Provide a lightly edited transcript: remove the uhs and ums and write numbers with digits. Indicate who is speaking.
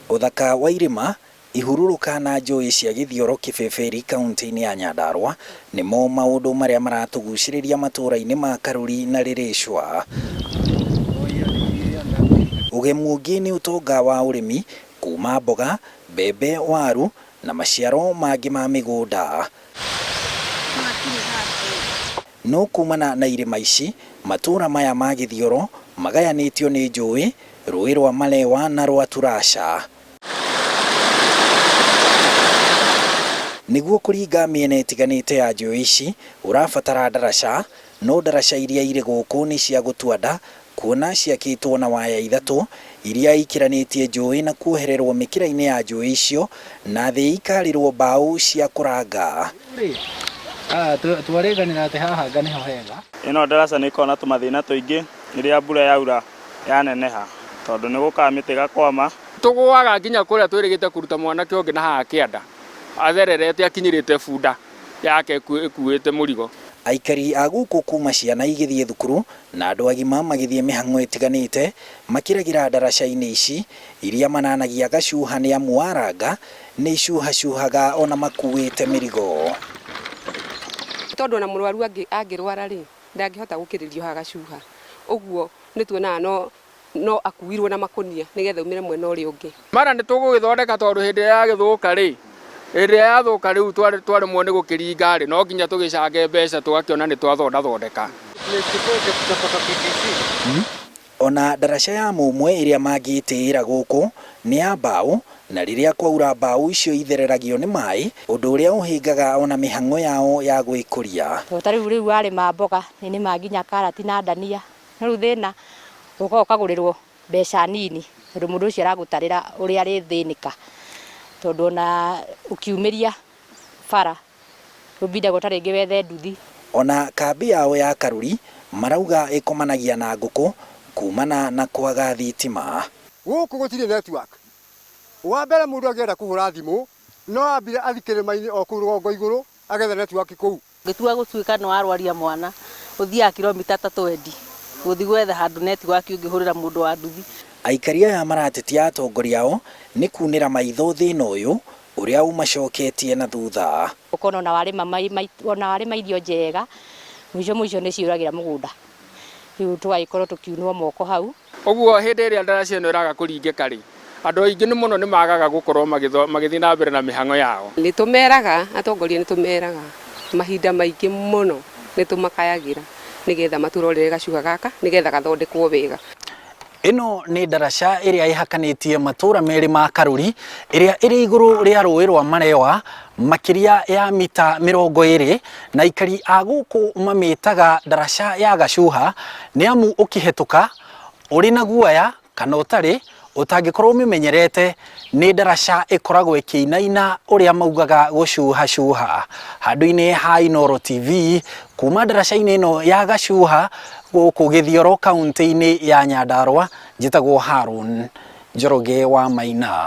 Speaker 1: Ũthaka wa irĩma, ihurũrũka na njũĩ cia Gĩthioro Kĩbĩbĩri kauntĩ-inĩ ya Nyandarua nĩmo maũndũ marĩa maratũgucĩrĩria matũra-inĩ ma Karuri na Rĩrĩcua. Ũgemu ũngĩ nĩ ũtonga wa ũrĩmi kuma mboga, mbembe, waru na maciaro mangĩ ma mĩgũnda. No kumana na irĩma ici, matũra maya ma Gĩthioro magayanĩtio nĩ njũĩ, rũĩ rwa Malewa na rwa Turasha. Nĩguo kũringa mĩena ĩtiganĩte ya njũĩ ici, ũrabatara ndaraca, no ndaraca iria irĩ gũkũ nĩ cia gũtua nda kuona ciakĩtwo na waya ithatũ iria ikĩranĩtie njũĩ na kuohererwo mĩkĩra-inĩ ya njũĩ icio na thĩ ikarĩrwo mbaũ cia kũranga.
Speaker 2: Twarĩganĩra atĩ haha anga nĩho hega.
Speaker 3: Ĩno ndaraca nĩ ĩkoragwo na tũmathĩna tũingĩ rĩrĩa mbura yaura yaneneha tondũ nĩ gũkaga mĩtĩ ĩgakwama.
Speaker 4: Tũgũaga nginya kũrĩa twĩrĩgĩte kũruta mwanake ũngĩ na haha kĩanda athererete akinyĩrĩte bunda yake ĩkuĩte mũrigo.
Speaker 1: Aikari a gũkũ kuma ciana igĩthiĩ thukuru na andũ agima magĩthiĩ mĩhang'o ĩtiganĩte makĩragĩra ndaraca-inĩ ici iria mananagia gacuha nĩ amu waranga nĩ icuhacuhaga ona makuĩte mĩrigo.
Speaker 5: Tondũ ona mũrwaru angĩrwara rĩ, ndangĩhota gũkĩrĩrio haha gacuha. Ũguo nĩ tuonaga no no akuirwo na makũnia nĩgetha aumĩre mwena ũrĩa ũngĩ.
Speaker 4: Mara nĩ tũgũgĩthondeka tondũ hĩndĩ ĩrĩa yagĩthũka rĩ, hĩndĩ ĩrĩa yathũka rĩu twaremwo nĩ gũkĩringa rĩ, no nginya tũgĩcange mbeca tũgakĩona nĩ twathondathondeka.
Speaker 1: Ona ndaraca ya mũmwe ĩrĩa mangĩtĩĩra gũkũ nĩ ya mbaũ na rĩrĩa kwaura mbaũ icio ithereragio nĩ maĩ ũndũ ũrĩa ũhĩngaga ona mĩhang'o yao ya gwĩkũria.
Speaker 6: Tondũ ta rĩu rĩu warĩma mboga nĩ nĩmaga nginya karati na ndania, no rĩu thĩna ũkaga ũkagũrĩrwo mbeca nini tondũ mũndũ ũcio aragũtarĩra ũrĩa arĩthĩnĩka, tondũ ona ũkiumĩria bara ũbindagwo ta rĩngĩ wethe nduthi.
Speaker 1: Ona kambĩ yao ya Karuri marauga ĩkomanagia na ngũkũ kumana na kwaga thitima.
Speaker 7: Gũkũ gũtirĩ network. Wa mbere mũndũ angĩenda kũhũra thimũ no ambire athiĩ kĩrĩma-inĩ o kũu rũgongo igũrũ agethe network kũu.
Speaker 8: Ũngĩtua gũtuĩka nĩ warwaria mwana, ũthiaga kilomita ta twendi gũthiĩ gwetha handũ netiwaki ũngĩhũrĩra mũndũ wa nduthi.
Speaker 1: Aikari aya maratetia atongoria ao nĩ kunĩra maitho thĩna ũyũ ũrĩa ũmacoketie na thutha.
Speaker 6: Ũkona ona warĩma ona warĩma irio njega, mũico mũico nĩ ciũragĩra mũgũnda. Rĩu tũgagĩkorwo tũkiunwo moko hau.
Speaker 4: Ũguo hĩndĩ ĩrĩa ndaraca ĩno ĩraga kũringĩka rĩ, andũ aingĩ nĩ mũno nĩ magaga gũkorwo magĩthiĩ na mbere na mĩhang'o yao.
Speaker 5: Nĩ tũmeraga, atongoria nĩ tũmeraga mahinda maingĩ mũno nĩ tũmakayagĩra nĩgetha matũrorere gacuha gaka nĩgetha gathondekwo wega.
Speaker 1: Ĩno nĩ ndaraca ĩrĩa ĩhakanĩtie matũra merĩ ma Karuri ĩrĩa ĩrĩ igũrũ rĩa rũĩ rwa Marewa makĩria ya mita 20 na aikari a gũkũ mamĩtaga ndaraca ya Gacuha nĩ amu ũkĩhetũka ũrĩ na guoya kana ũtarĩ ũtangĩkorwo ũmĩmenyerete nĩ ndaraca ĩkoragwo ĩkĩinaina ũrĩa maugaga gũcuhacuha. Handũ-inĩ ha Inooro TV kuma ndaraca-inĩ ĩno ya Gacuha gũkũ Gĩthioro kauntĩ-inĩ ya Nyandarua, njĩtagwo Harun Njoroge wa Maina.